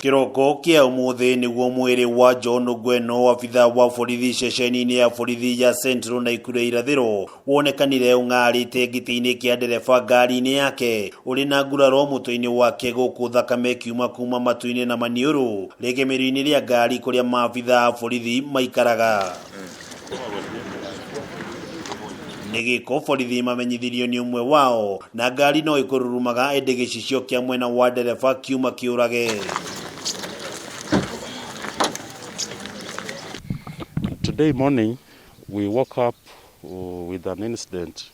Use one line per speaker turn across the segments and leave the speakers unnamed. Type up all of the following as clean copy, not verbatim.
Kĩroko kĩa ũmũthĩ nĩguo mwĩrĩ wa John Ngweno, abithaa wa borithi ceceni-inĩ ya borithi ya Central Naikuru ya irathĩro, wonekanire ũng'arĩte gĩtĩ-inĩ kĩa ndereba ngari-inĩ yake ũrĩ na nguraro mũtwe-inĩ wake, gũkũ thakame ĩkiuma kuma matũ-inĩ na maniũrũ rĩgemero-inĩ rĩa ngari kũrĩa maabithaa a borithi maikaraga. Nĩ gĩko borithi mamenyithirio nĩ ũmwe wao na ngari no ĩkũrurumaga, ĩndĩ gĩcicio kĩa mwena wa ndereba kiuma kĩũrage.
Today morning, we woke up with an incident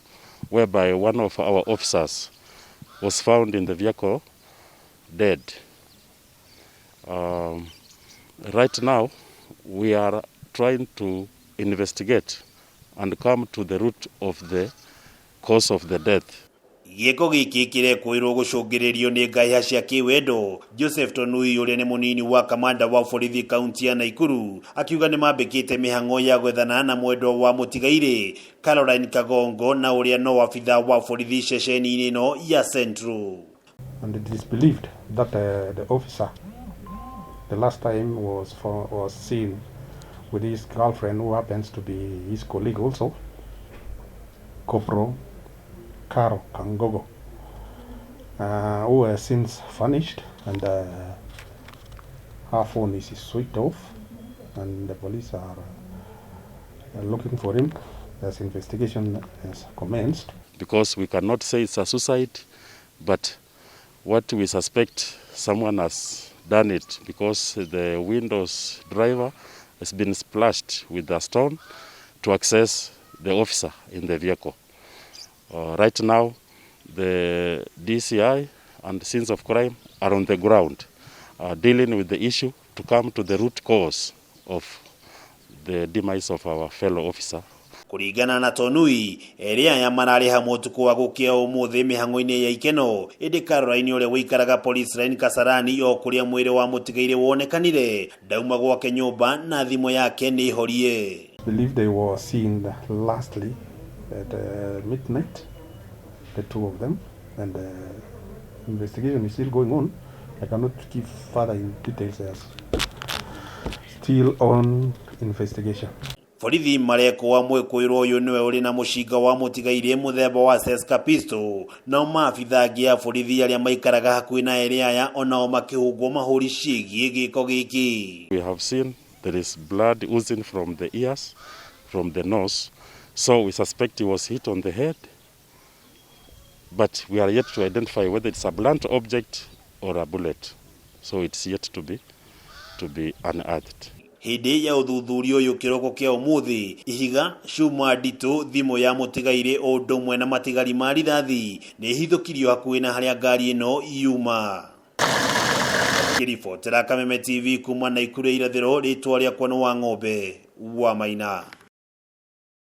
whereby one of our officers was found in the vehicle dead. Right now, we are trying to investigate and come to the root of the cause of the death.
Gĩko gĩkĩ kĩrekũĩrwo gũcũngĩrĩrio nĩ ngahĩha cia kĩwendo. Joseph Tonui, ũrĩa nĩ mũnini wa kamanda wa borithi kaunti ya Naikuru, akiuga nĩ mambĩkĩte mĩhang'o ya gwethana na mwendwa wa mũtigairĩ Caroline Kagongo, na ũrĩa no abitha wa borithi ceceni-inĩ ĩno ya Central.
And it is believed that the officer, the last time was seen with his girlfriend, who happens to be his colleague also, Corporal Caro Kangogo, who has since vanished, and her phone is switched off, and the police are looking for him as investigation has commenced.
Because we cannot say it's a suicide, but what we suspect, someone has done it, because the windows driver has been splashed with a stone to access the officer in the vehicle. Right now, the DCI and scenes of crime are on the ground, dealing with the issue to come to the root cause of the demise of our fellow officer.
Kũringana na Tonui, erĩ aya mararĩ hamwe ũtukũ wa gũkĩa ũmũthĩ mĩhang'o-inĩ ya ikeno, ĩndĩ Caroline, ũrĩa ũikaraga Police Line Kasarani, o kũrĩa mwĩrĩ wa mũtigairĩ wonekanire, ndauma gwake nyũmba na thimũ yake nĩ horie.
Believe they were seen lastly at midnight, the two of them, and investigation is still going on. I cannot give further in details as still on investigation.
Borithi marekũa mwĩkũĩrwo ũyũ nĩwe ũrĩ na mũcinga wa mũtigairĩ mũthemba wa Ceska pistol, nao maabitha angĩ a borithi arĩa maikaraga hakuhĩ na erĩ aya onao makĩhũngwo mahũri ciĩgiĩ gĩko gĩkĩ.
We have seen there is blood oozing from the ears, from the nose, so we suspect he was hit on the head, but we are yet to identify whether it's a blunt object or a bullet. So it's yet to be unearthed.
Hĩndĩ ya ũthuthuria ũyũ kĩroko kĩa ũmũthĩ, ihiga, cuma nditũ, thimũ ya mũtigairĩ o ũndũ ũmwe na matigari ma rithathi nĩ ihithũkirio hakuhĩ na harĩa ngari ĩno yuma. Ngĩribotera Kameme TV kuma Naikuru ya irathĩro, rĩtwa rĩakwa nĩ wa Ng'ombe wa Maina.